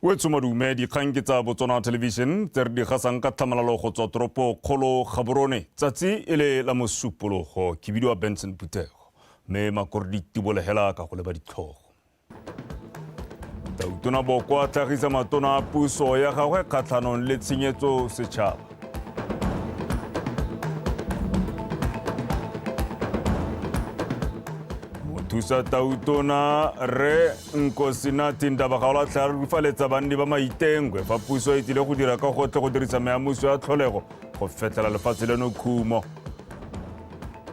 Wetsho madume, dikgang ke tsa Botswana Television tse re di gasang ka tlhamalalo go tswa toropo kgolo Gaborone, tsatsi e le la Mosupologo. Ke bidiwa Benson Phuthego, mme makore di tibolegela ka go leba ditlhogo. Tautona Boko a tlhagisa matona a puso ya gagwe kgatlhanong le tshenyetso setšhaba. Mothusa tautona Rre Nkosinathi Ndabagaolatlhe a rufaletsa banni ba Maitengwe fa puso e tsile go dira ka gotlhe go dirisa meamuso ya tlholego go fetlhela lefatshe leno khumo.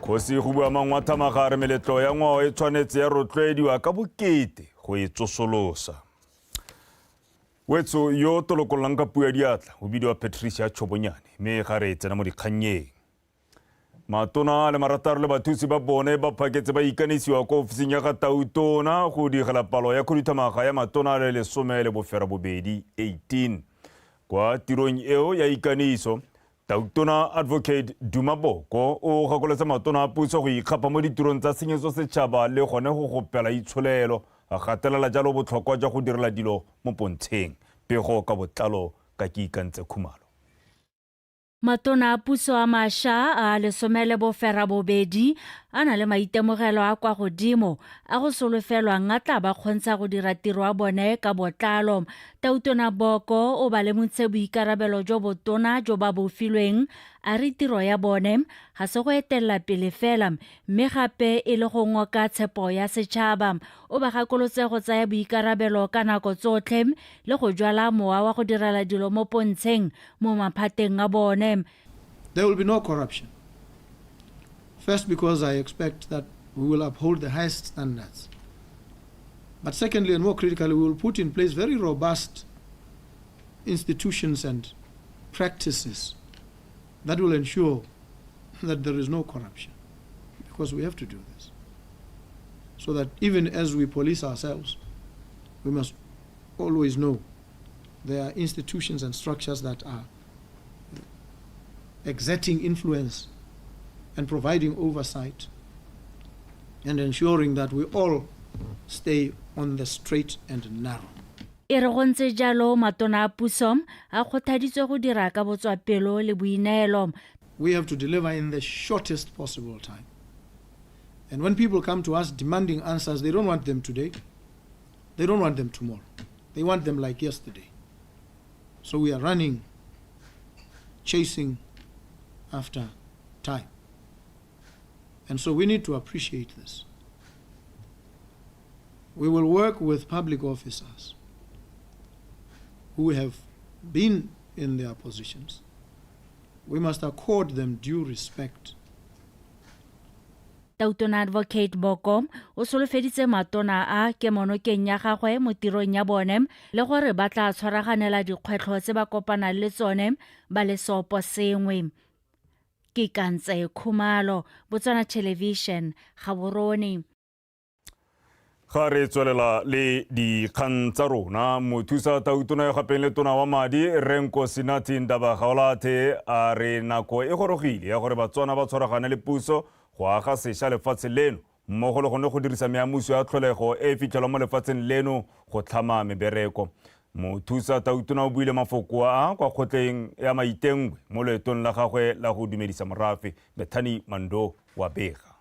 Kgosi go bua Mangwathamaga a re meletlo ya ngwao e tshwanetse ya rotloediwa ka bokete go e tsosolosa. Wetso yo tolokololang ka puo ya diatla o bidiwa Patricia Chobonyane mme ga re tsena mo dikgannyeng. Matona a le marataro le bathusi ba bone ba phaketse ba ikanisiwa kwa ofising ya ga Tautona go digela palo ya khuduthamaga ya matona a le 18, 18. Kwa tirong eo ya ikaniso, Tautona Advocate Duma Boko o gakolotse matona a puso go ikgapha mo ditirong tsa tshenyetso setšhaba le gone go gopela itsholelo, a gatelela jalo botlhokwa jwa go direla dilo mo pontsheng. Pego ka botlalo ka ke ikantse Khumalo. Matona a puso a mašwa a 18 a na le maitemogelo a kwa godimo a go solofelwang a tla ba kgontsha go dira tiro ya bone ka botlalo. Tautona Boko o ba lemotshe boikarabelo jo botona jo ba bo filweng, a re tiro ya bone ga se go etelela pele fela mme gape e le go ngoka tshepo ya setšhaba. O ba gakolotse go tsaya boikarabelo ka nako tsotlhe le go jwala mowa wa go direla dilo mo pontsheng mo maphateng a bone. There will be no corruption. First, because I expect that we will uphold the highest standards. But secondly, and more critically, we will put in place very robust institutions and practices that will ensure that there is no corruption, because we have to do this. So that even as we police ourselves, we must always know there are institutions and structures that are exerting influence and providing oversight and ensuring that we all stay on the straight and narrow. E re go ntse jalo, matona a puso a kgothaditswe go dira ka botswapelo le boineelo. We have to deliver in the shortest possible time. And when people come to us demanding answers, they don't want them today. They don't want them tomorrow. They want them like yesterday. So we are running, chasing after time. And so we need to appreciate this. We will work with public officers who have been in their positions. We must accord them due respect. Tautona Advocate Boko o solofeditse matona a kemonokeng ya gagwe mo tirong ya bone le gore ba tla tshwaraganela dikgwetlho tse ba kopanang le tsone ba le seopo sengwe. Ke Kantse Khumalo, Botswana Television, Gaborone. Ga re tswelela le dikgang tsa rona, mothusa tautona yo gapeng le tona wa madi Rre Nkosinathi Ndaba-Gaolathe a re nako e gorogile ya gore Batswana ba tshwaragane le puso go aga sesha lefatshe leno mmogo le gone go dirisa meamuso ya tlholego e e fitlhelwang mo lefatsheng leno go tlhama mebereko. Mothusa tautona o buile mafoko a kwa kgotleng ya Maitengwe mo loetong la gagwe la go dumedisa morafe. Bethany Mando wa bega.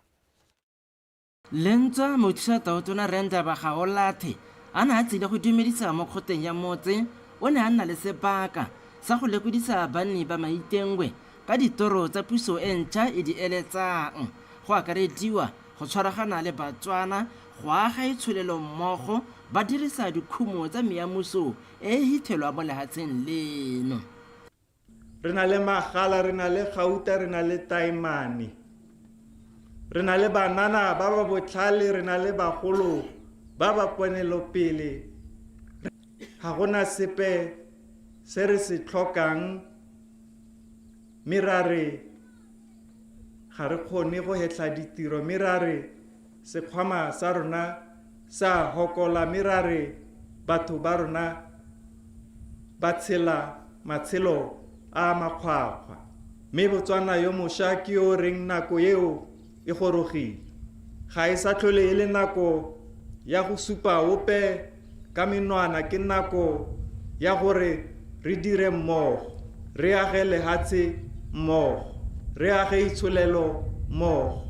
Le ntswa mothusa tautona Rre Ndaba Gaolathe a ne a tsile go dumedisa mo kgoteng ya motse, o ne a nna le sebaka sa go lekodisa banni ba Maitengwe ka ditoro tsa puso e ntšha e di eletsang, go akarediwa go tshwaragana le Batswana go aga itsholelo mmogo ba dirisa dikhumo tsa meamuso e e hithelwang mo lehatsheng leno. Re na le magala, re na le gauta, re na le taemane. Re na le banana ba ba botlhale, re na le bagolo ba ba ponelopele. Ga gona sepe se re se tlhokang, mme ra re ga re kgone go hetlha ditiro, mme ra re sekgwama sa rona sa hokola, mme ra re batho ba rona ba tshela matshelo a makgwakgwa. Mme Botswana yo mosha ke yo reng nako eo e gorogile. Ga e sa tlhole e le nako ya go supa ope ka menwana, ke nako ya gore re dire mmogo, re age lehatshe mmogo, re age itsholelo mmogo,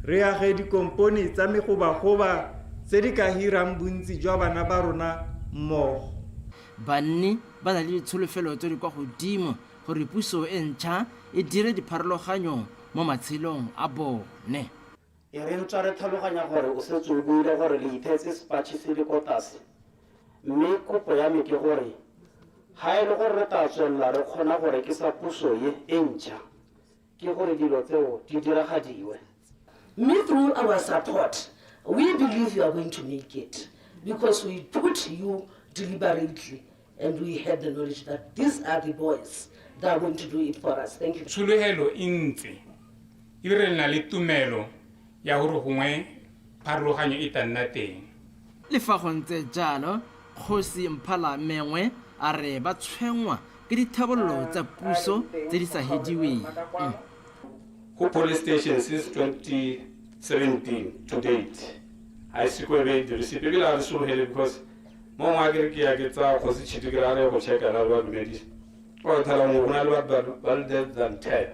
re age dikompone tsa megobagoba tse di ka hirang bontsi jwa bana ba rona mmogo. Banni ba na le ditsholofelo tse di kwa godimo gore puso e ntšha e dire dipharologanyo mo matshelong a bone. E re ntswa re tlhaloganya gore o setse o buile gore le itheetse sepatšhe se le ko tlase, mme kopo ya me ke gore ga e le gore re tla tswelela re kgona go rekisa puso ye e ntšha, ke gore dilo tseo di diragadiwe. Mme through our support, we believe you are going to make it because we put you deliberately and we had the knowledge that these are the boys that are going to do it for us. Thank you. Tshologelo e ntse ebile re na le tumelo ya gore gongwe pharologanyo e tla nna teng. Le fa go ntse jalo, Kgosi Mphala Mengwe a re ba tshwenngwa ke dithabololo tsa puso tse di sa hediweng. Go police station since 2017 to date ga e seko e be e dirise ebile ga re sologele because mo ngwe a kere ke ya ke tsaya kgosi tšhito ke re a re go checka na le ba dumedisa o thala ngwe go na le batho ba le less than 10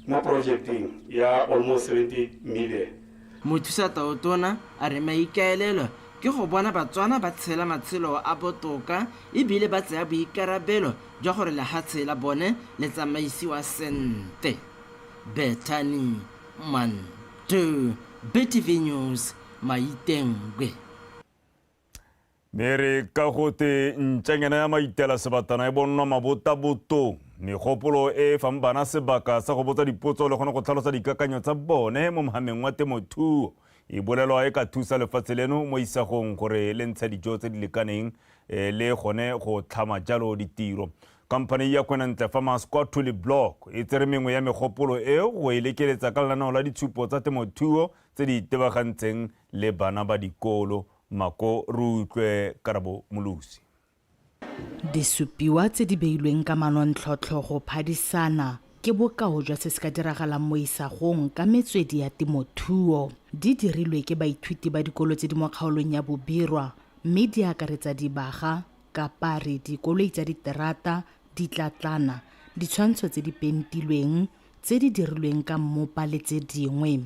mo projecteng ya almost 70 million. Mothusa Tautona a re maikaelelo ke go bona Batswana ba tshela matshelo a botoka e bile ba tsaya boikarabelo jwa gore lehatshe la bone le tsamaisiwa sente. Bethany Manto, BTV News, Maitengwe. Mme re ka gote ntšanyana ya maitela sebatana e bonwa mabotabotong. Megopolo e e fang bana sebaka sa go botsa dipotso le gone go tlhalosa dikakanyo tsa bone mo mohameng wa temothuo e bolelwa e ka thusa lefatshe leno mo isagong gore le ntshe dijo tse di lekaneng le gone go tlhama jalo ditiro. Khamphani ya Kwenantle Farmers kwa Thuli Block e tsere mengwe ya megopolo eo go e lekeletsa ka lenaneo la ditshupo tsa temothuo tse di itebagantseng le bana ba dikolo. Mako re utlwe Karabo Molosi. Disupiwa tse di beilweng ka manontlhotlho go phadisana ke bokao jwa se se ka diragalang mo isagong ka metswedi ya temothuo. Di dirilwe ke baithuti ba dikolo tse di mo kgaolong ya Bobirwa mme di akaretsa dibaga, kapari, dikoloi tsa diterata, ditlatlana, ditshwantsho tse di pentilweng, tse di dirilweng ka mmopa le tse dingwe.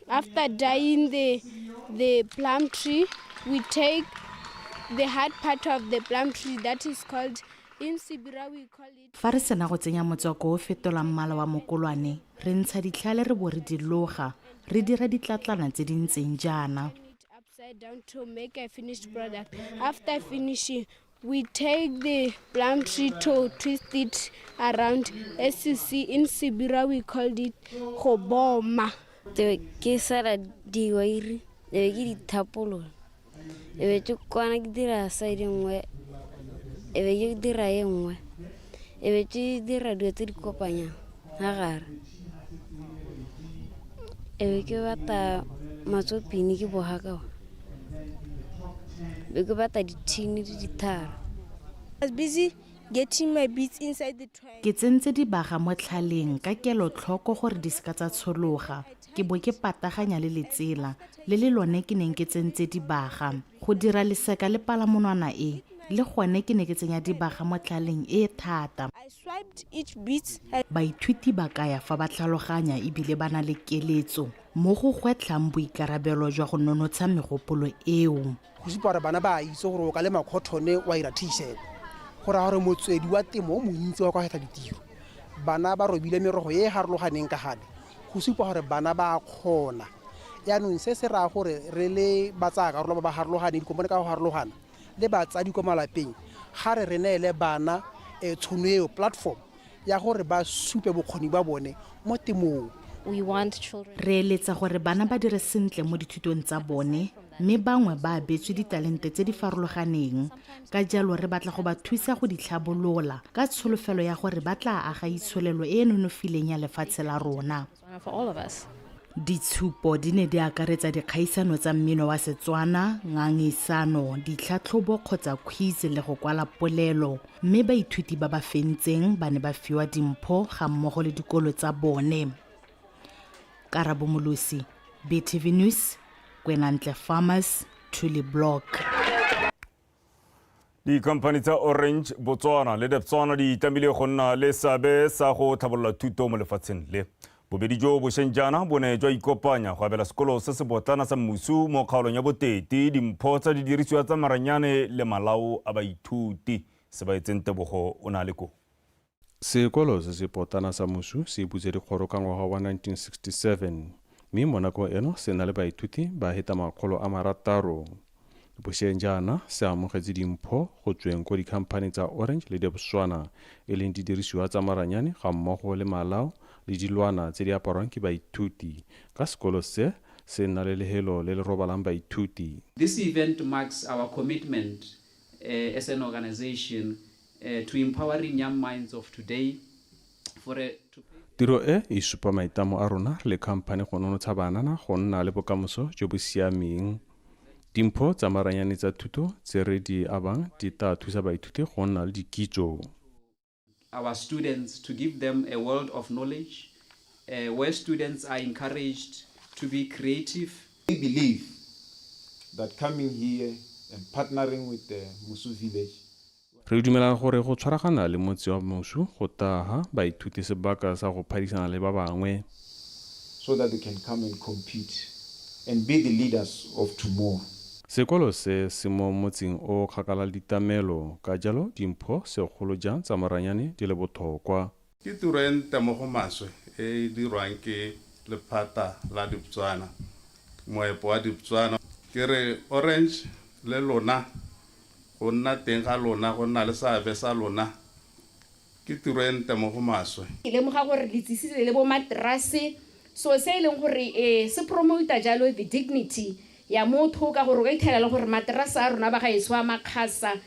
After dyeing the, the plum tree, we take the hard part of the plum tree that is called in Sibira we call it. Fa re sena go tsenya motswako o fetolang mmala wa mokolwane, re ntsha ditlhale re bo re di loga, re dira ditlatlana tse di ntseng jaana. Upside down to make a finished product. After finishing, we take the plum tree to twist it around. As you see in Sibira, we called it goboma. Ke sala diwairi e be ke di thapolola e be ke kwana ke dira side nngwe e be ke dira e nngwe e be ke dira dilo tse di kopanyang ga gare e be ke bata matsopini ke boga ka ona be ke bata dithini le dithara. I was busy getting my beads inside the twine. Ke tsentse dibaga mo tlhaleng ka kelotlhoko gore di seka tsa tshologa, ke bo ke pataganya le letsela, le le lone ke neng ke tsentse dibaga. Go dira leseka le palamonwana e, le gone ke ne ke tsenya dibaga mo tlaleng e e thata. I swiped each bead. Baithuti ba kaya fa ba tlhaloganya e bile ba na le keletso mo go gwetlhang boikarabelo jwa go nonotsha megopolo eo. Go supa gore bana ba a itse gore o ka lema cotton wa ira t-shirt. Go raya gore motswedi wa temo o montsi wa kwa kgetha ditiro. Bana ba robile merogo e e harologaneng ka gale, go supa gore bana ba a kgona. Yaanong se se raya gore re le ba tsaya karolo ba ba harologaneng, dikompone ka go harologana, le batsadi kwa malapeng, ga re re neele bana tshono eo, platform ya gore ba supe bokgoni ba bone mo temong. We want children. Re eletsa gore bana ba dire sentle mo dithutong tsa bone, mme bangwe ba abetswe ditalente tse di farologaneng. Ka jalo re batla go ba thusa go di tlhabolola ka tsholofelo ya gore ba tla aga itsholelo e e nonofileng ya lefatshe la rona. For all of us. Ditshupo di ne di akaretsa dikgaisano tsa mmino wa Setswana, ngangisano, ditlhatlhobo kgotsa quiz le go kwala polelo, mme baithuti ba ba fentseng ba ne ba fiwa dimpho ga mmogo le dikolo tsa bone. Karabo Molosi, BTV News, Kwenantle Farmers, Thuli Block. Dikhamphani tsa Orange Botswana le Debswana di itlamile go nna le seabe sa go tlhabolola thuto mo lefatsheng le. Bobedi jo bošeng jaana bo ne jwa ikopanya go abela sekolo se se botlana sa Mmusu mo kgaolong ya Boteti dimpho tsa didirisiwa tsa maranyane le malao a baithuti. Sebaetseng Tebogo o ne a le koo. Sekolo se se potlana sa Mosu se butse dikgoro ka ngwaga wa 1967 mme mo nakong eno se na le baithuti ba heta 600. Bosheng jaana se amogetse dimpho go tsweng ko dikhamphani tsa Orange le Debswana e leng didirisiwa tsa maranyane ga mmogo le malao le dilwana tse di aparwang ke baithuti ka sekolo se se na le lehelo le le robalang baithuti. This event marks our commitment as an organization to empowering young minds of today for a to Tiro e e supa maitlamo a rona re le khamphani go nonotsha banana go nna le bokamoso jo bo siameng. Dimpho tsa maranyane tsa thuto tse re di abang di tla thusa baithuti go nna le dikitso. Our students to give them a world of knowledge uh, where students are encouraged to be creative. We believe that coming here and partnering with the Musu village Re dumela gore go tshwaragana le motse wa Mosu go tla ha baithuti sebaka sa go phadisana le ba bangwe. So that they can come and compete and be the leaders of tomorrow. Sekolo se se mo motseng o o kgakala le ditlamelo, ka jalo dimpho, segolo jang tsa maranyane, di le bothokwa. Ke tiro e ntle mo go maswe e e dirwang ke lephata la Debswana, moepo wa Debswana. Ke re Orange le lona, go nna teng ga lona, go nna le seabe sa lona, ke tiro e ntle mo go maswe. Ke lemoga gore le tsisitse le bo materase, so se e leng gore e se promota jalo the dignity ya motho ka gore o ka ithela le gore materase a rona bagaetsho a makgasa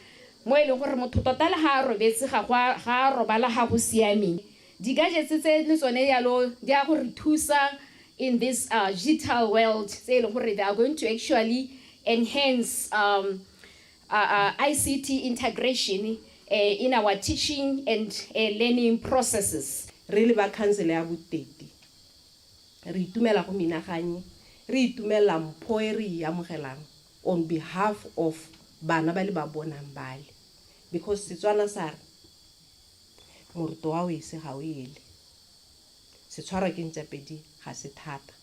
mo e leng gore motho tota le ga a robetse ga go a ga a robala ga go siameng. Di-gadgets tse le tsone jalo di a go re thusa in this digital world tse e leng gore they are going to actually enhance ICT integration in our teaching and learning processes. Re le ba khansele ya Boteti re itumela go minaganye, re itumelela mpho e re e amogelang on behalf of bana ba le ba bonang bale because Setswana sa re moroto wa wese ga o ele, setshwarwa ke ntšapedi ga se thata.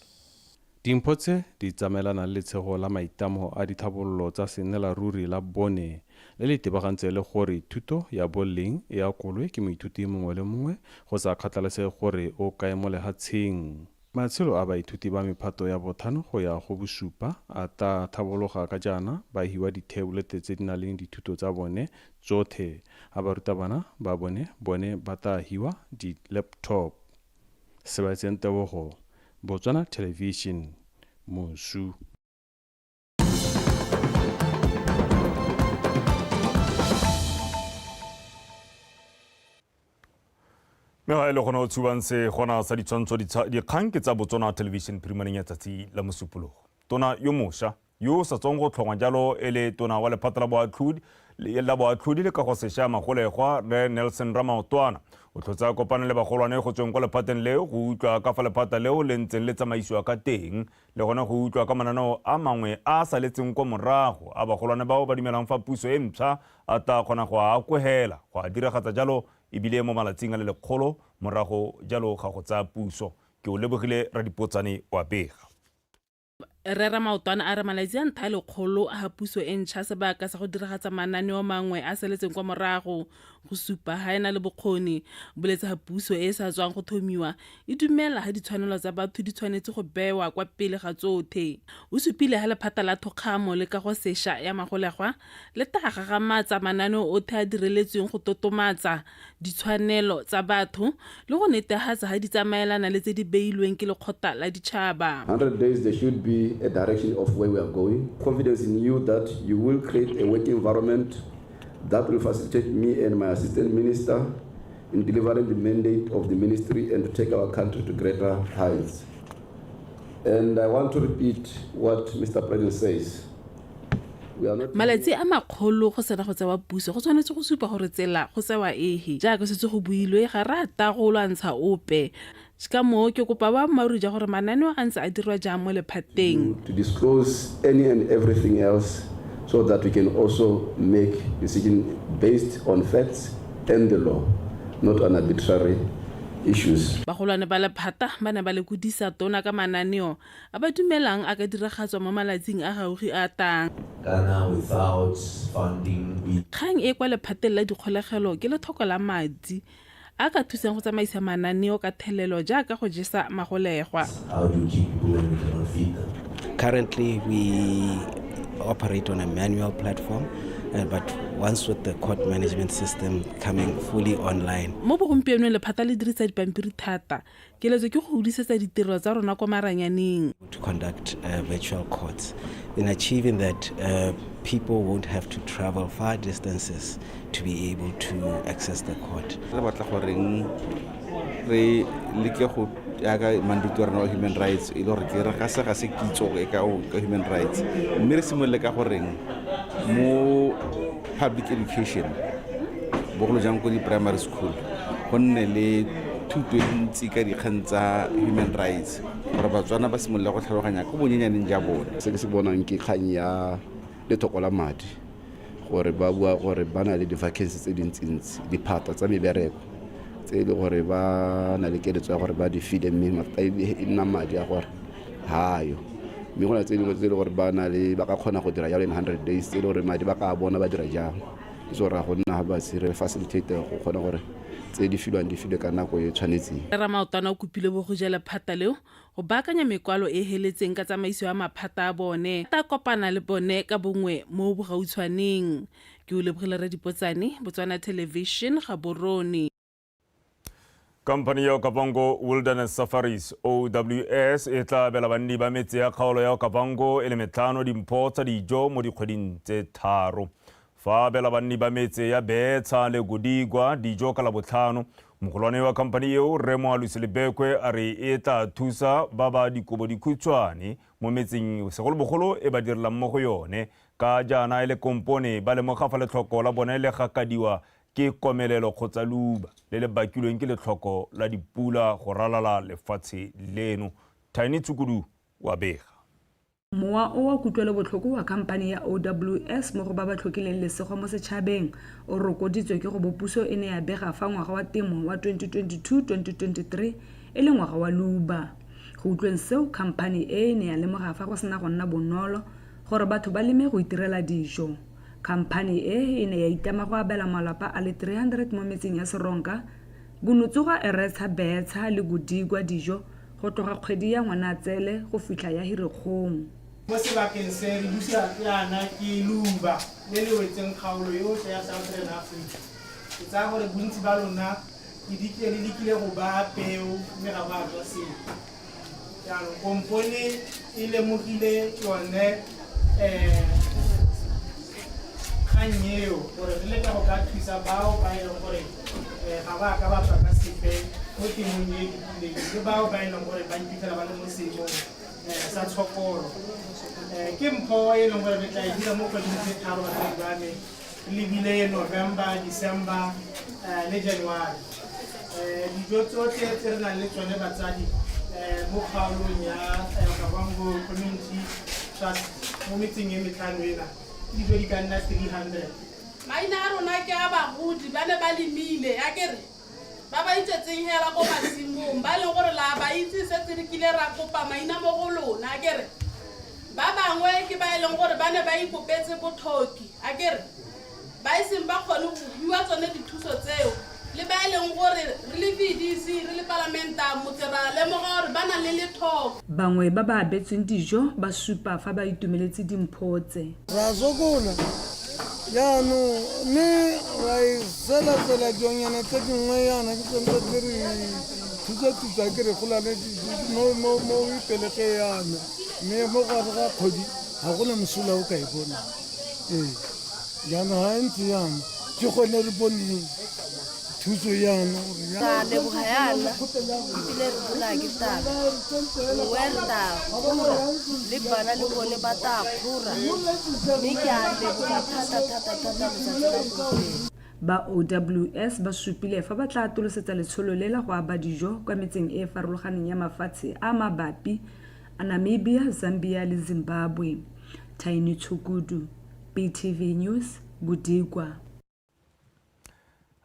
Dimpho tse di tsamaelana le letshego la maitlamo a ditlhabololo tsa sennelaruri la bone le le itebagantse le gore thuto ya boleng e akolwe ke moithuti mongwe le mongwe go sa kgathalesege gore o kae mo lehatsheng. Matshelo a baithuti ba mephato ya bothano go ya go bosupa a tla thabologa ka jaana ba hiwa dithebolete tse di na leng dithuto tsa bone tsothe, a barutabana ba bone bone ba tla hiwa di-laptop. Sebaetseng Tebogo, Botswana Television, Mosu. Mme ga e le gone o tshubang se gona sa ditshwantsho dikgang ke tsa Botswana Television phirimaneng ya tsatsi la Mosupologo. Tona yo mosha yo o sa tswang go tlhongwa jalo e le tona wa lephata la boatlhodi la boatlhodi le kago sesha ya magolegwa Rre Nelson Ramaotwana o tlhotse a kopane le bagolwane go tsweng kwa lephateng leo go utlwa ka fa lephata leo le ntseng le tsamaisiwa ka teng le gone go utlwa ka mananeo a mangwe a a saletseng kwa morago a bagolwane bao ba dumelang fa puso e mpsha a tla kgona go a akohela go a diragatsa jalo ebile mo malatsing a le lekgolo morago jalo ga go tsaya puso. Ke o lebogile Radipotsane wa bega. Rre Ramaotwana a re malatsi a ntlha a lekgolo a puso e ntšha sebaka sa go diragatsa mananeo mangwe a saletseng kwa morago go supa ha e na le bokgoni. Boletse ha puso e e sa tswang go thomiwa e dumela ha ditshwanelo tsa batho di tshwanetse go bewa kwa pele ga tsothe. O supile ha lephata la thokgamo le kago sesha ya magolegwa le tla gagamatsa mananeo othe a direletsweng go totomatsa ditshwanelo tsa batho le go netehatsa ha di tsamaelana le tse di beilweng ke lekgotla la ditšhaba. 100 days there should be a direction of where we are going. Confidence in you that you will create a working environment that will facilitate me and my assistant minister in delivering the mandate of the ministry and to take our country to greater heights. And I want to repeat what Mr. President says. Malatsi a makgolo go sena go tsewa puso go tshwanetse go supa gore tsela go tsewa ehe. Jaaka setse go builwe ga re a ta go lwantsha ope. Ka moo ke kopa boammaaruri ja gore mananeo a ntse a dirwa jang mo lephateng. To disclose any and everything else so that we can also make decisions based on facts and the law, not on arbitrary issues. Bagolwane ba lephata ba ne ba lekodisa tona ka mananeo a ba dumelang a ka diragatswa mo malatsing a gaufi a tang. Kana without funding we Kgang e kwa lephateng la dikgolegelo ke lethoko la madi a ka thusang go tsamaisa mananeo ka thelelo jaaka go jesa magolegwa. How do you keep people when you cannot feed them? Currently we operate on a manual platform, but once with the court management system coming fully online. Mo bogompienong lephata le dirisa dipampiri thata. Keletso ke go hodisetsa ditirelo tsa rona kwa maranyaneng. To conduct virtual courts. In achieving that, people won't have to travel far distances to be able to access the court. Re batla goreng re leke go yaka mandate wa rona wa human rights e le gore ke re ga se kitso e ka human rights, mme re simolole ka goreng mo public education bogolo jang ko di-primary school go nne le thuto e ntsi ka dikgang tsa human rights gore Batswana ba simolole go tlhaloganya ko bonyenyaneng ja bone. Se ke se bonang ke kgang ya lethoko la madi, gore ba bua gore ba na le di-vacancy tse dintsintsi, diphata tsa mebereko tse e le gore ba na le keletso ya gore ba di file, mme mathata e nna madi a gore hayo. Mme go na tse dingwe tse e le gore ba na le ba ka kgona go dira jalo in 100 days, tse e le gore madi ba ka bona ba dira jang. Ke se gore ga go nna ga ba se re facilitate go kgona gore tse di filwang di filwe ka nako e tshwanetseng. Ramaotwana o kopile bo go ja lephata leo go baakanya mekwalo e heletseng ka tsamaiso ya maphata a bone. Ta kopana le bone ka bongwe mo bogautshwaneng. Ke o lebogile Radipotsane, Botswana Television, Gaborone. Company ya Okavango Wilderness Safaris OWS e tla abela banni ba metse ya kgaolo ya Okavango e le metlhano dimpho tsa dijo mo dikgweding tse 3. Fa abela banni ba metse ya Betsha le Godigwa dijo ka Labotlhano, mogolwane wa company eo Rre Moalusi Lebekwe a re e tla thusa ba ba dikobo dikhutshwane mo metseng segolobogolo e ba direlang mo go yone, ka jaana e le kompone ba lemoga fa letlhoko la bone le gakadiwa ke komelelo kgotsa leuba le le bakilweng ke letlhoko la dipula go ralala lefatshe leno. Tiny Tsukudu wa bega. Mowa o wa kutlwelobotlhoko wa khamphane ya OWS mo go ba ba tlhokileng lesego mo setšhabeng o rokoditswe ke go bo puso e ne ya bega fa ngwaga wa temo wa 2022-2023 e le ngwaga wa leuba. Go utlweng seo, khamphane e ne ya lemoga fa go sena go nna bonolo gore batho ba leme go itirela dijo. Khamphane e ne ya itlama go abela malapa a le 300 mo metseng ya Seronka, Gunotsoga, Eretsha, Betsha le Godigwa dijo go tloga kgwedi ya Ngwanatsele go fitlha ya Hirikgong. Mo sebakeng se re busa jaana ke leuba le le wetseng kgaolo yotlhe ya Southern Africa. Ke tsaya gore bontsi ba lona le lekile go baya peo mme ga go a tswa sepe. Jaanong kompone e lemogile yone kgang eo gore re leka go ka thusa bao ba e leng gore ga ba ka ba tswa ka sepe mo temong e fetileng le bao ba e leng gore ba iphitlhela ba le mo seemong sa tshokolo. Ke mpho e leng gore re tla e dira mo kgweding tse 3 batsadi ba me, re lebile November, December le January. Dijo tsotlhe tse re nang le tsone batsadi mo kgaolong ya Okavango Community Trust mo metseng e metlhano ena, dijo di ka nna 300. Maina a rona ke a bagodi ba ne ba lemile, akere ba ba itsetseng hela ko masimong, ba leng gore la ba itse setse re kile ra kopa maina mo go lona, akere ba bangwe ke ba e leng gore ba ne ba ikopetse bothoki, akere ba e seng ba kgone go fiwa tsone dithuso tseo, le ba e leng gore re le VDC re le palamenta motse ra lemoga gore ba na le lethoko. Bangwe ba ba abetsweng dijo ba supa fa ba itumeletse dimpho tse. Ra sokola jaanong mme ra e sela-sela dilonyana tse dingwe yana ke tsone tse re thusa-thusa ke re golane mo ipelege yana, mme mo gare ga kgwedi ga gona mosola o ka e bonang. Ee, jaanong ga e ntse yana ke gone re boneng thuso yana. Ra leboga yana ebile re bolaya ke tlala, gongwe re tla kgora le bana le bone ba tla kgora, mme ke a leboga thata-thata-thata letsatsi la gompieno. Ba OWS ba supile fa ba tla atolosetsa letsholo le la go aba dijo kwa metseng e e farologaneng ya mafatshe a mabapi a Namibia, Zambia le Zimbabwe. Tiny Tshukudu, BTV News, Bodikwa.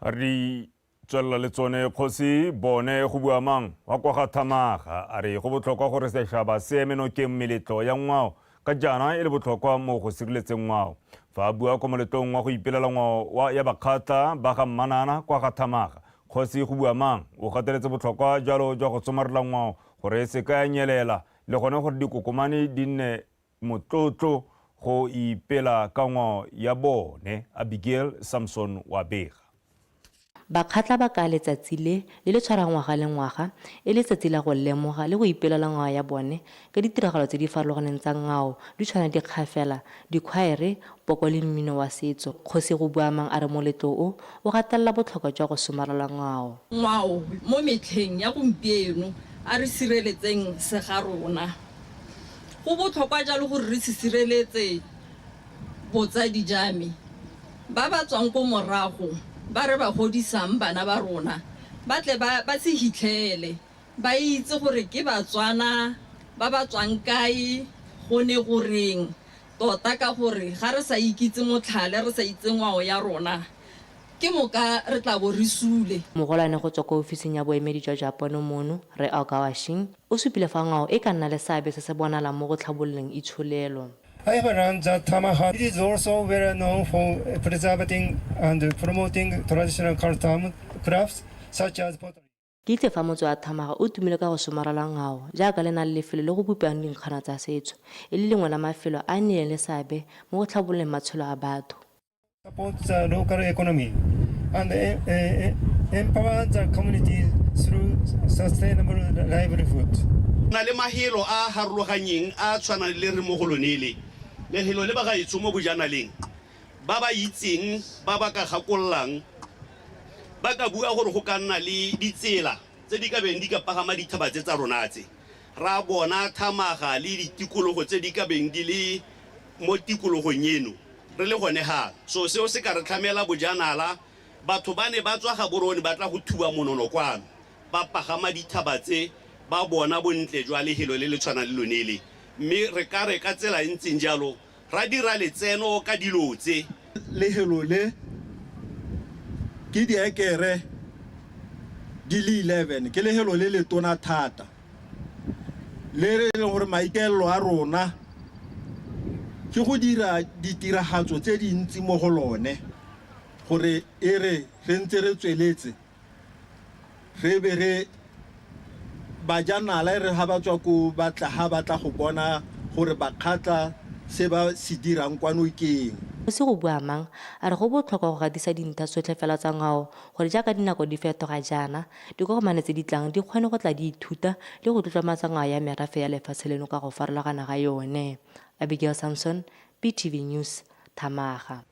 Re tswelela le tsone kgosi bone go bua mang wa kwa ga Thamaga a re go botlhokwa gore setšhaba se eme nokeng meletlo ya ngwao ka jaana e le botlhokwa mo go sireletseng ngwao. Fa a bua kwa moletlong wa go ipelela ngwao ya Bakgatla ba ga Mmanana kwa ga Thamaga, kgosi go bua mang o gateletse botlhokwa jalo jwa go somarela ngwao gore e se ka ya nyelela le gone gore dikokomane di nne motlotlo go ipela ka ngwao ya bone. Abigail Samson wa bega. Bakgatla ba kaya letsatsi le le le tshwarang ngwaga le ngwaga e le letsatsi la go lemoga le go ipelela ngwao ya bone ka ditiragalo tse di farologaneng tsa ngwao di tshwana dikgafela, dikhwaere, poko le mmino wa setso. Kgosi Gobuamang a re moletlo o, o gatelela botlhokwa jwa go somarela ngwao. Ngwao mo metlheng ya gompieno, a re sireletseng se ga rona. Go botlhokwa jalo gore re se sireletse botsadi ja me ba ba tswang ko morago ba re ba godisang bana ba rona ba tle ba ba se hitlhele ba itse gore ke Batswana ba ba tswang kae go ne go reng tota ka gore ga re sa ikitse motlhale re sa itse ngwao ya rona ke moka re tla bo re sule. Mogolwane go tswa kwa ofising ya boemedi jwa Japone mono, Rre Ogawa Shin, o supile fa ngwao e ka nna le seabe se se bonalang mo go tlhabololeng itsholelo. I have learned that Thamaga is also well known for preserving and promoting traditional custom crafts such as pottery. Ke itse fa motse wa Thamaga o tumile ka go somarela ngwao jaaka le na le lefelo le go bopiwang dinkgwana tsa setso, e le lengwe la mafelo a a nnileng le seabe mo go tlhabololeng matshelo a batho. Support the local economy and empower the community through sustainable livelihood. Na le mahelo a a harologanyeng a a tshwanang le re mo go lone le lehelo le bagaetsho mo bojanaleng ba ba itseng ba ba ka gakololang ba ka bua gore go ka nna le ditsela tse di ka beng di ka pagama dithaba tse tsa rona tse ra bona Thamaga le ditikologo tse di ka beng di le mo tikologong eno re le gone ga so seo se ka re tlhamela bojanala. Batho ba ne ba tswa Gaborone ba tla go thuba monono kwano ba pagama dithaba tse ba bona bontle jwa lehelo le le tshwanang le lone le mme re ka re ka tsela e ntseng jalo ra dira letseno ka dilo tse. Lehelo le ke diekere di le 11, ke lehelo le le tona thata le re leng gore maikaelelo a rona ke go dira ditiragatso tse dintsi mo go lone gore e re re ntse re tsweletse re be re bajanala e re ga ba tswa ko ba tla ga ba tla go bona gore Bakgatla se ba se dirang kwano ke eng. Kgosi Gobuamang a re go botlhokwa go gatisa dintlha tsotlhe fela tsa ngwao gore jaaka dinako di fetoga jaana, dikokomane tse di tlang di kgone go tla di ithuta le go tlotlomatsa ngwao ya merafe ya lefatshe leno ka go farologana ga yone. Abigail Samson, BTV News, Thamaga.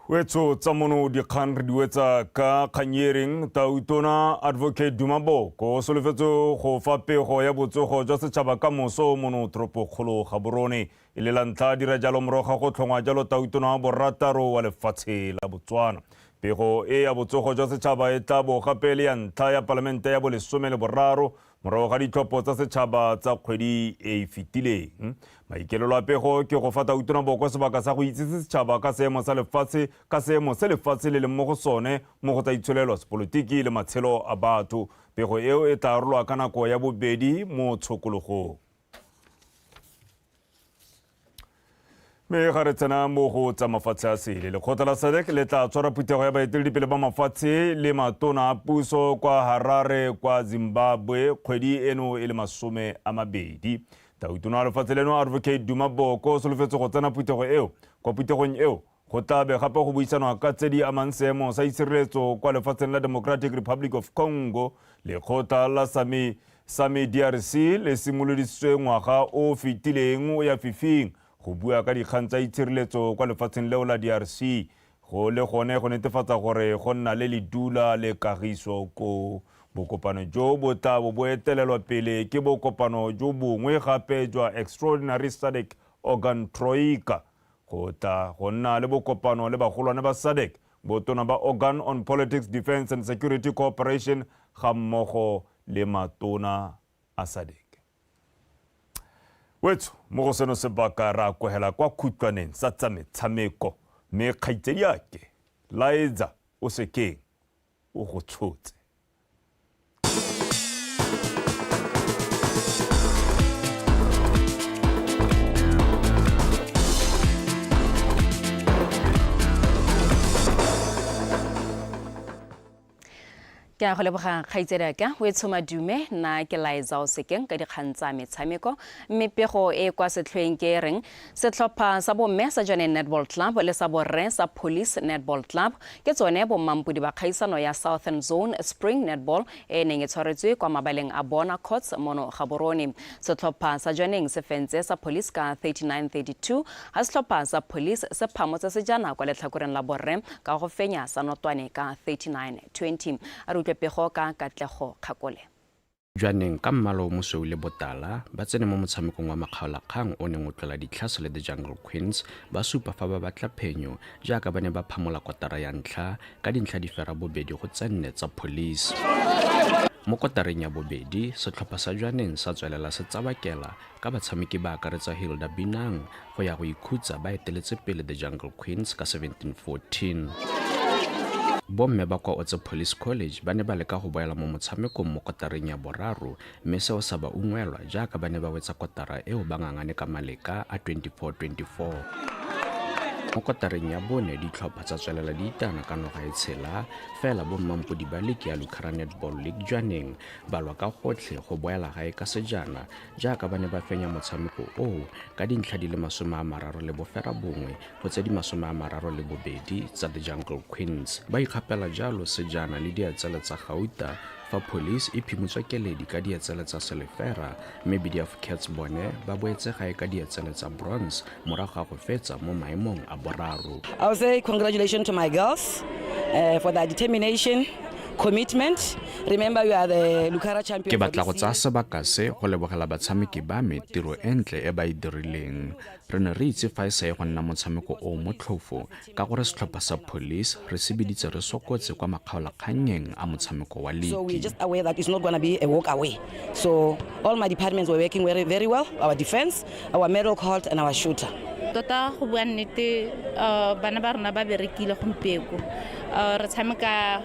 Wetso tsa mono dikgang re di wetsa ka kgang e reng Tautona Advocate Duma Boko o solofetse go fa pego ya botsogo jwa setšhaba ka moso mono toropokgolo Gaborone e le la ntlha a dira jalo morago ga go tlhongwa jalo Tautona wa borataro wa lefatshe la Botswana. Pego e ya botsogo jwa setšhaba e tla bo gape le ya ntlha ya palamente ya bolesome le boraro morago ga ditlhopho tsa setšhaba tsa kgwedi e e fetileng. Maikelelo a pego ke go fa Tautona Boko sebaka sa go itsise setšhaba ka seemo sa lefatshe ka seemo se lefatshe le leng mo go sone mo go tsa itsholelo, sepolotiki le matshelo a batho. Pego eo e tla arolwa ka nako ya bobedi mo tshokologong. Mme ga re tsena mo go tsa mafatshe a sele, lekgotla la SADC le tla tshwara phuthego ya baeteledipele ba mafatshe le matona a puso kwa Harare kwa Zimbabwe kgwedi eno e le 20. Tautona wa lefatshe leno Advocate Duma Boko o solofetse go tsena phuthego eo. Kwa phuthegong eo go tla be gape go buisanwa ka tse di amang seemo sa itshireletso kwa lefatsheng la Democratic Republic of Congo. Lekgotla la Sami Sami DRC le simolodisitswe ngwaga o fetileng o ya fifing go bua ka dikgang tsa itshireletso kwa lefatsheng leo la DRC go le gone go netefatsa gore go nna le ledula le kagiso ko. Bokopano jo bo tla bo bo etelelwa pele ke bokopano jo bongwe gape jwa Extraordinary SADC Organ Troika. Go tla go nna le bokopano le bagolwane ba SADC, botona ba Organ on Politics, Defence and Security Cooperation ga mmogo le matona a SADC. Wetso mo go seno sebaka ra akohela kwa khutlwaneng sa tsa metshameko mme kgaitsediake Laetsa o sekeng o go tshotse. Ke a go leboga kgaitsedi o e tshoma dume nna ke Laetsa o sekeng ka dikgang tsa metshameko. Mme pego e kwa setlhoeng ke e reng setlhopha sa bomme sa Jwaneng Netball Club le sa borre sa Police Netball Club ke tsone bommampodi ba kgaisano ya Southern Zone Spring Netball e neng e tshwaretswe kwa mabaleng a Bona Courts mono Gaborone. Setlhopha sa Jwaneng se fentse sa Police ka 39-32 ha setlhopha sa Police se phamotse sejana kwa letlhakoreng la borre ka go fenya sa Notwane ka 39-20. A re utlwe pego ka Katlego Kgakole. Jwaneng ka mmala o mosweu le botala ba tsene mo motshamekong wa makgaolakgang o neng o tlola ditlhase le The Jungle Queens, ba supa fa ba batla phenyo jaaka ba ne ba phamola kotara ya ntlha ka dintlha di fera bobedi go tse nne tsa Police. Mo kotareng ya bobedi setlhopha sa Jwaneng sa tswelela se tsabakela ka batshameki ba akaretsa Hilda Binang go ya go ikhutsa ba eteletse pele The Jungle Queens ka 17-14. Bomme ba kwa Otse Police College ba ne ba leka go boela mo motshamekong mo kotareng ya boraro mme seo sa ba ungwelwa jaaka ba ne ba wetsa kotara eo ba ngangane ka maleka a 24-24. Mo kotareng ya bone ditlhopha tsa tswelela di itana ka noga e tshela fela bommampodi ba liki ya Lucara Netball League Jwaneng ba lwa ka gotlhe go boela gae ka sejana jaaka ba ne ba fenya motshameko oo ka dintlha di le 39 go tse di 32 tsa The Jungle Queens. Ba ikgapela jalo sejana le diatsele tsa gauta fa Police e phimotswe keledi ka diatsele tsa selefera mme BDF Cats bone ba boetse gae ka diatsele tsa bronze morago ga go fetsa mo maemong a boraro. I would say congratulations to my girls for their determination, commitment. Remember, you are the Lucara champion. Ke batla go tsaya sebaka se go lebogela batshameki ba me tiro e ntle e ba e dirileng. Re ne re itse fa e sa ye go nna motshameko o motlhofo ka gore setlhopha sa Police re se biditse re sokotse kwa makgaolakgannyeng a motshameko wa So we're liki. just aware that it's not going to be a walk away. So all my departments were working very, very well. Our defense, our middle court, and our shooter. Tota go bua nnete, bana ba rona ba berekile gompieko. Re tshameka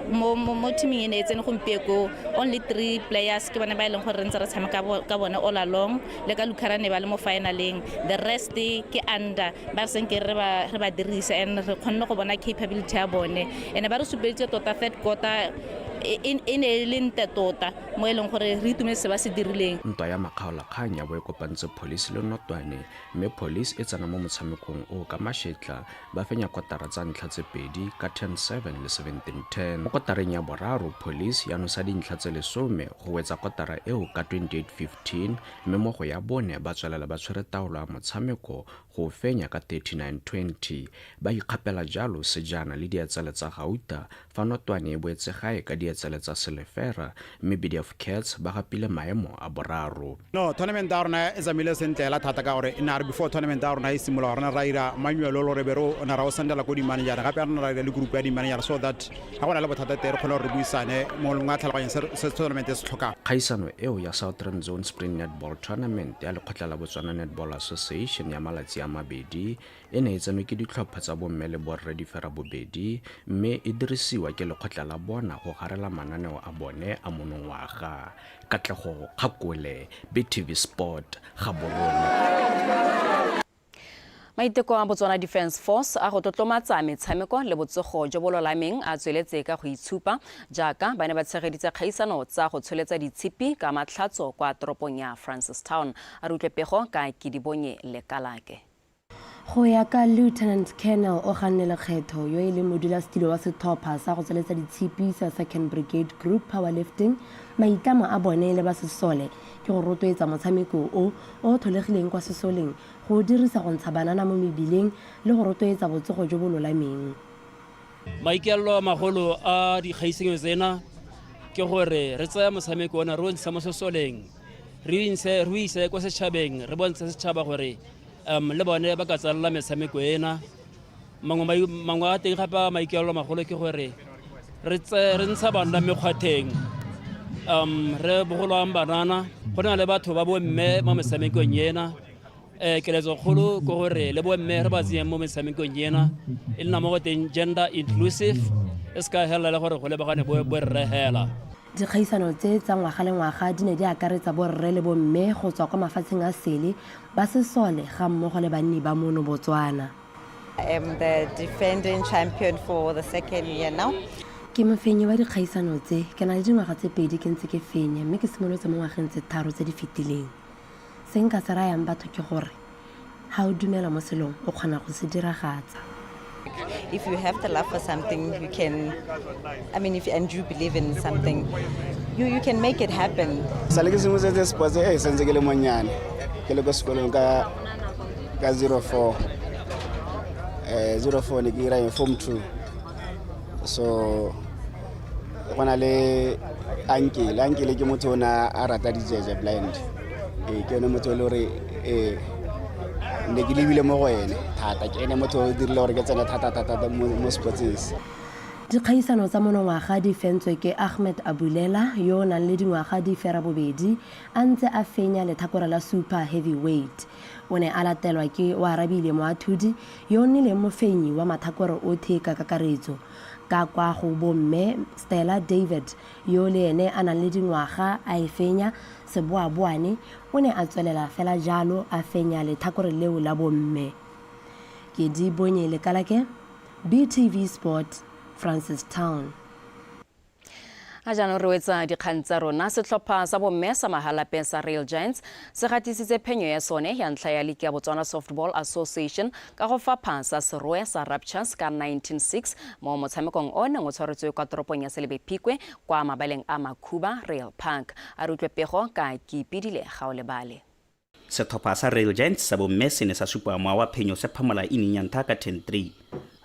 mo teaming e ne e tsene gompieko only 3 players ke bone ba e leng gore re ntse re tshameka ka bone all along le ka Lucara ne ba le mo finaleng, the rest ke under ba re senke re ba dirisa and re kgonne go bona capability ya bone and ba re supeditse tota third quarter e ne e le nte tota mo e leng gore re itumetse se ba se dirileng. Ntwa ya makgaolakgang ya bo e kopantse Police le Notwane mme Police e tsena mo motshamekong o ka mashetla ba fenya kotara tsa ntlha tse pedi ka 10-7 le 17-10. Mo kotareng ya boraro Police ya nosa dintlha tse 10 go wetsa kotara eo ka 28-15 mme mo go ya bone ba tswelela ba tshwere taolo ya motshameko go fenya ka 39-20. Ba ikgapela jalo sejana le diatsele tsa gauta fa Notwane e boetse gae ka diatsele tsa selefera mme BDF Cats ba gapile maemo a boraro. No, tournament ya rona e tsamaile sentle hela thata ka gore e ne a re before tournament ya rona e simologa rona ra ira manual o re be re o ne ra o sendela ko di-manager gape rona ra ira le group ya di-manager so that ga go na le bothata teng re kgone gore re buisane mongwe le mongwe a tlhaloganye se tournament e se tlhokang. Kgaisano eo ya Southern Zone Spring Netball Tournament ya lekgotla la Botswana Netball Association ya malatsi a mabedi e ne e tsenwe ke ditlhopha tsa bomme le borre di fera bobedi mme e dirisiwa ke lekgotla la bona go garela mananeo a bone a monongwaga. Katlego Kgakole, BTV Sport, Gaborone. Maiteko a Botswana Defence Force a go tlotlomatsa metshameko le botsogo jo bo lolameng a tsweletse ka go itshupa jaaka ba ne ba tshegeditse kgaisano tsa go tsholetsa ditshipi ka matlhatso kwa toropong ya Francistown. A re utlwe pego ka Kedibonye Lekalake. Go ya ka Lieutenant Colonel Oganne Lekgetho yo e leng modulasetilo wa setlhopha sa go tsweletsa ditshipi sa 2nd Brigade Group Powerlifting, maitlamo a bone le ba sesole ke go rotloetsa motshameko o o tlholegileng kwa sesoleng go dirisa go ntsha banana mo mebileng le go rotloetsa botsogo jo bo lolameng. Maikaelelo a magolo a dikgaisanyo tsena ke gore re tsaya motshameko ona re o ntsha mo sesoleng, re o ise kwa setšhabeng, re bontshe setšhaba gore le bone ba ka tsalela metshameko ena. Mangwe a teng gape a maikaelelo magolo ke gore re ntsha bana mekgwatheng, Re bogolwang banana, go na le batho ba bomme mo metshamekong ena. Keletso kgolo ke gore le bomme re ba tseyeng mo metshamekong ena, e nna mo go teng gender inclusive, e se ka helela le gore go lebagane borre hela. Dikgaisano tse tsa ngwaga le ngwaga di ne di akaretsa borre le bomme go tswa kwa mafatsheng a sele, ba sesole ga mmogo le banni ba mono Botswana. I am the defending champion for the second year now. Ke mofenyi wa dikgaisano tse, ke na le dingwaga tse 2 ke ntse ke fenya, mme ke simolotse mo ngwageng tse 3 tse di fetileng. Se nka se rayang batho ke gore, ha o dumela mo selong, o kgona go se diragatsa. If you have the love for something, you can, I mean, if and you believe in something, you can make it happen. Sa le ke simolotse sports e sentse ke le monyane, ke le ko sekolong ka zero four. Zero four ne ke ira form 2. So go na le uncle, uncle ke motho o na a rata dijeje blind. Ke yone motho e le gore, ne ke lebile mo go ene thata, ke ene motho o dirile gore ke tsene thata, thata, thata mo sportseng. Dikgaisano tsa monongwaga di fentswe ke Ahmed Abulela yo o nang le dingwaga di 72 a ntse a fenya lethakore la super heavyweight. O ne a latelwa ke Oarabile Moathudi yo o nnileng mofenyi wa mathakore otlhe ka kakaretso. Ka kwa go bomme Stella David yo le ene a nang le dingwaga a e fenya seboaboane o ne a tswelela fela jalo a fenya lethakore leo la bomme. Ke di bonye Lekalake, BTV Sport, Francistown. A jaanong re wetsa dikgang tsa rona. Setlhopha sa bomme sa Mahalapye sa Rail Giants se gatisitse phenyo ya sone ya ntlha ya League ya Botswana Softball Association ka go fapha sa Serowe sa Raptures ka 19-6 mo motshamekong o neng o tshwaretswe kwa toropong ya Selebi Phikwe kwa mabaleng a Makhuba Rail Park. A re utlwe pego ka Kipidile Gaolebale. Setlhopha sa Rail Giants sa bomme se ne sa supa mowa wa phenyo se phamola inning ya ntlha ka 10-3.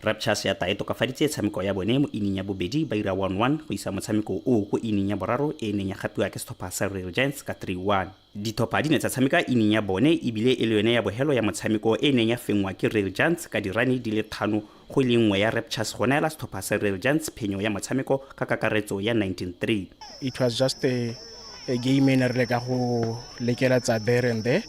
Raptures ya ta e tokafaditse tshameko ya bone mo inning ya bobedi ba ira 1-1 go isa motshameko o go inning ya boraro e neng ya gapiwa ke setlhopha sa Rail Giants ka 3-1. Ditlhopha di ne tsa tshameka inning ya bone ebile e le yone ya bogelo ya motshameko e neng ya fenngwa ke Rail Giants ka dirane di le 5 go le nngwe ya Raptures go neela setlhopha sa Rail Giants phenyo ya motshameko ka kakaretso ya 19-3. It was just a game e ne re leka go lekela tsa there and there.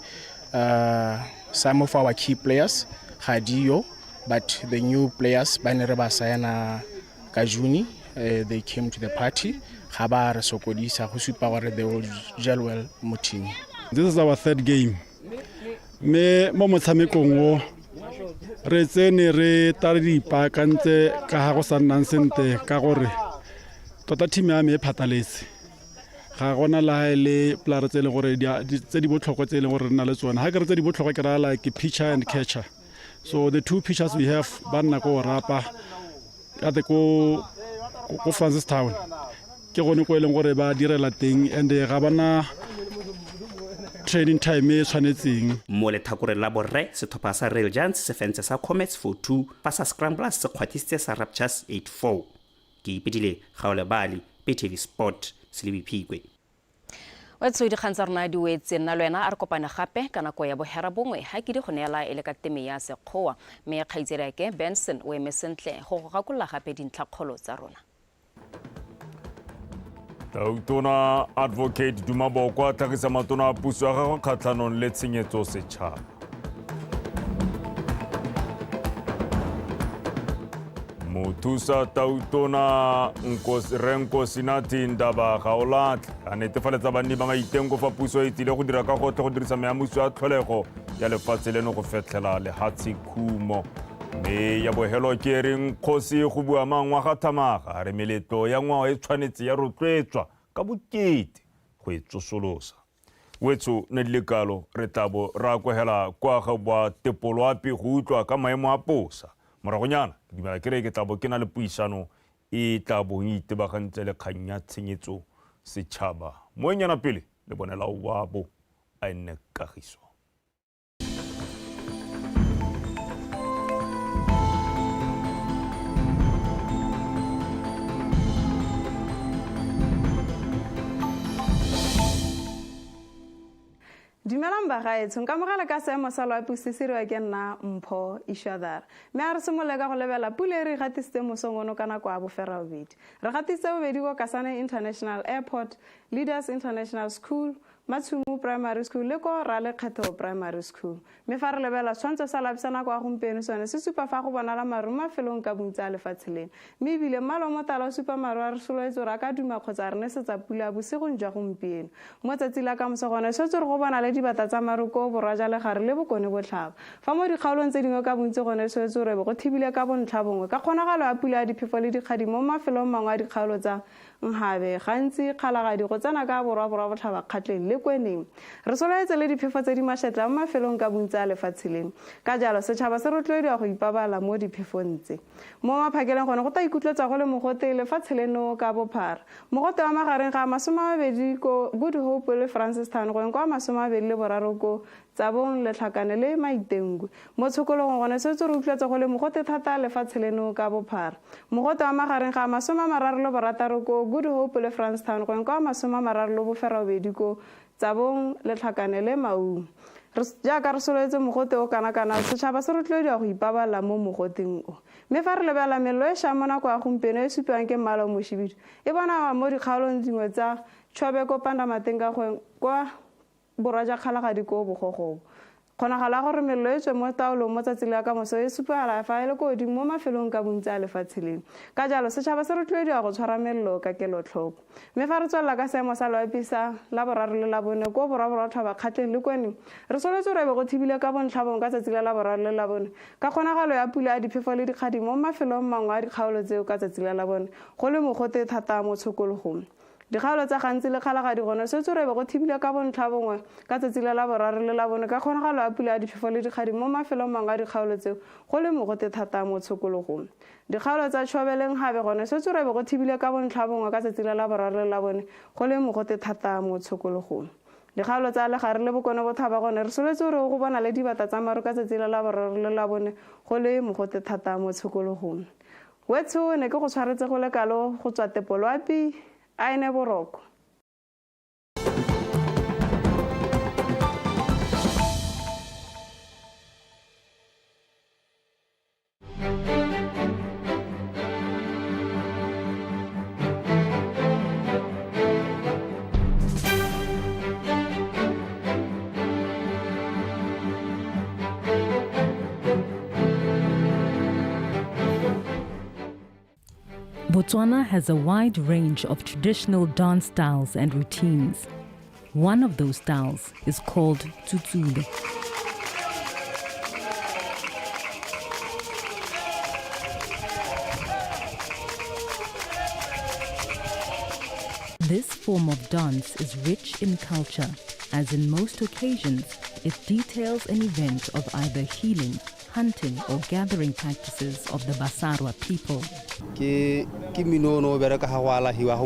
Some of our key players ga diyo, but the new players ba ne re ba saena ka June, they came to the party. Ga ba re sokodisa go supa gore they will gel well mo team. This is our third game. Mme mo motshamekong o re tsene re tla re di ipaakantse ka ga go sa nnang sentle ka gore tota team ya me e phataletse. Ga gona le ha e le player tse e leng gore tse di botlhokwa tse e leng gore re na le tsone. Ha ke re tse di botlhokwa ke raya like pitcher and catcher. So the two pitchers we have ba nna ko Orapa, ka te ko Francistown. Ke gone ko e leng gore ba direla teng and ga bana training time e tshwanetseng. Mo lethakoreng la borre, setlhopha sa Rail Giants se fentse sa Comets 4-2, fa sa Scramblers se kgwatisitse sa Raptures 8-4. Ke Ipedile Gaolebale, BTV Sport, Selebi Phikwe. Wetso dikgang tsa rona di wetse, nna le wena a re kopane gape ka nako ya bohera bongwe ha ke di go neela e le ka teme ya Sekgowa, mme kgaitsedi Benson o eme sentle go go gakolola gape dintlhakgolo tsa rona. Tautona Advocate Duma Boko a tlhagisa matona a puso ya gagwe kgatlhanong le tshenyetso setšhaba. Mothusa Tautona Rre Nkosinathi Ndaba Gaolatlhe a netefaletsa banni ba Maitengo fa puso e tsile go dira ka gotlhe go dirisa meamuso ya tlholego ya lefatshe leno go fetlhela lehatshe khumo. Mme ya bogelo ke reng kgosi go bua mang wa ga Thamaga a re meletlo ya ngwao e tshwanetse ya rotloetswa ka bokete go e tsosolosa. Wetso ne di le kalo re tla bo re akwegela kwa ga boa Tepoloapi go utlwa ka maemo a posa. Moragonyana ke dumela ke re ke tla bo ke na le puisano e tla bong e itebagantse le kgang ya tshenyetso setšhaba. Moenyana pele le bonela wa bo a e nne kagiso. Dumelang bagaetsho, nkamogela ka seemo sa loapi se siriwa ke nna Mpho Ishadara. Mme a re simolole ka go lebela pula e re gatisitse mosong ono ka nako ya boferabobedi. Re gatisitse bobedi ko Kasane International Airport, Leaders International School, Matshumu Primary School le ko Ralekgetho Primary School. Mme fa re lebela setshwantsho sa loapi sa nako ya gompieno sone se supa fa go bonala maru mo mafelong ka bontsi a lefatshe leno. Mme ebile mmala o motala o supa maru a re solofetse gore a ka duma kgotsa a re nesetsa pula bosigong jwa gompieno. Mo tsatsi la kamoso gone setse re go bona le dibata tsa maru ko borwa jwa legare le bokone botlhaba. Fa mo dikgaolong tse dingwe ka bontsi gone setse re be go thibile ka bontlha bongwe ka kgonagalo ya pula ya diphefo le dikgadi mo mafelong mangwe a dikgaolo tsa Nhabe, gantsi Kgalagadi go tsena ka borwa borwa botlhaba Kgatleng le Kweneng. Re solofetse le diphefo tse di mašetla mo mafelong ka bontsi a lefatshe leno. Ka jalo, setšhaba se rotloediwa go ipabala mo diphefong tse. Mo maphakeleng gone go ta ikutlwetsa go le mogote lefatshe leno ka bophara. Mogote wa magareng ga 20 ko Good Hope le Francistown go eng kwa 23 ko Tsabong, Letlhakane le Maitengwe. Mo tshokologong gone setse re utlwetse go le mogote thata lefatshe leno ka bophara. Mogote wa magareng ga 36 ko Good Hope le Francistown go eng kwa 38 ko Tsabong, Letlhakane le Maung. Re, jaaka re solofetse mogote o kana-kana, setšhaba se rotloediwa go ipabalela mo mogoteng o. Mme fa re lebelela mello e šang mo nako ya gompieno e e supiwang ke mmala o moshibidu, e bonala mo dikgaolong dingwe tsa Chobe ko Pandamatenga go kwa borwa jwa Kgalagadi ko Bogogobo. Kgonagalo ya gore mello e tswe mo taolong mo tsatsing la kamoso e supagala fa e le ko godimo mo mafelong ka bontsi a lefatshe leno. Ka jalo, setšhaba se rotloediwa go tshwara mello ka kelotlhoko. Mme fa re tswelela ka seemo sa loapi sa Laboraro le Labone ko borwa borwa tlhoba Kgatleng le Kweneng, re solofetse gore e be go thibile ka bontlhabongwe ka tsatsi la Laboraro le Labone ka kgonagalo ya pula ya diphefo le dikgadi mo mafelong mangwe a dikgaolo tseo ka tsatsi la Labone go le mogote thata mo tshokologong. Dikgaolo tsa Gantsi le Kgalagadi gone setse re be go thibile ka bontlha bongwe ka tsatsi la Laboraro le Labone ka kgonagalo ya pula ya diphefo le dikgadi mo mafelong mangwe a dikgaolo tseo go le mogote thata mo tshokologong. Dikgaolo tsa Chobe le Nhabe gone setse re be go thibile ka bontlha bongwe ka tsatsi la Laboraro le Labone go le mogote thata mo tshokologong. Dikgaolo tsa Legare le Bokone Bothaba gone re solofetse gore go bonale dibata tsa maru ka tsatsi la Laboraro le Labone go le mogote thata mo tshokologong. Wetsho ne ke go tshwaretse go le kalo go tswa Tepoloapi a ene boroko. Botswana has a wide range of traditional dance styles and routines. One of those styles is called tsutsule. This form of dance is rich in culture, as in most occasions, it details an event of either healing, hunting or gathering practices of the Basarwa people. Ke ke mmino o ne o bereka ga go alahiwa.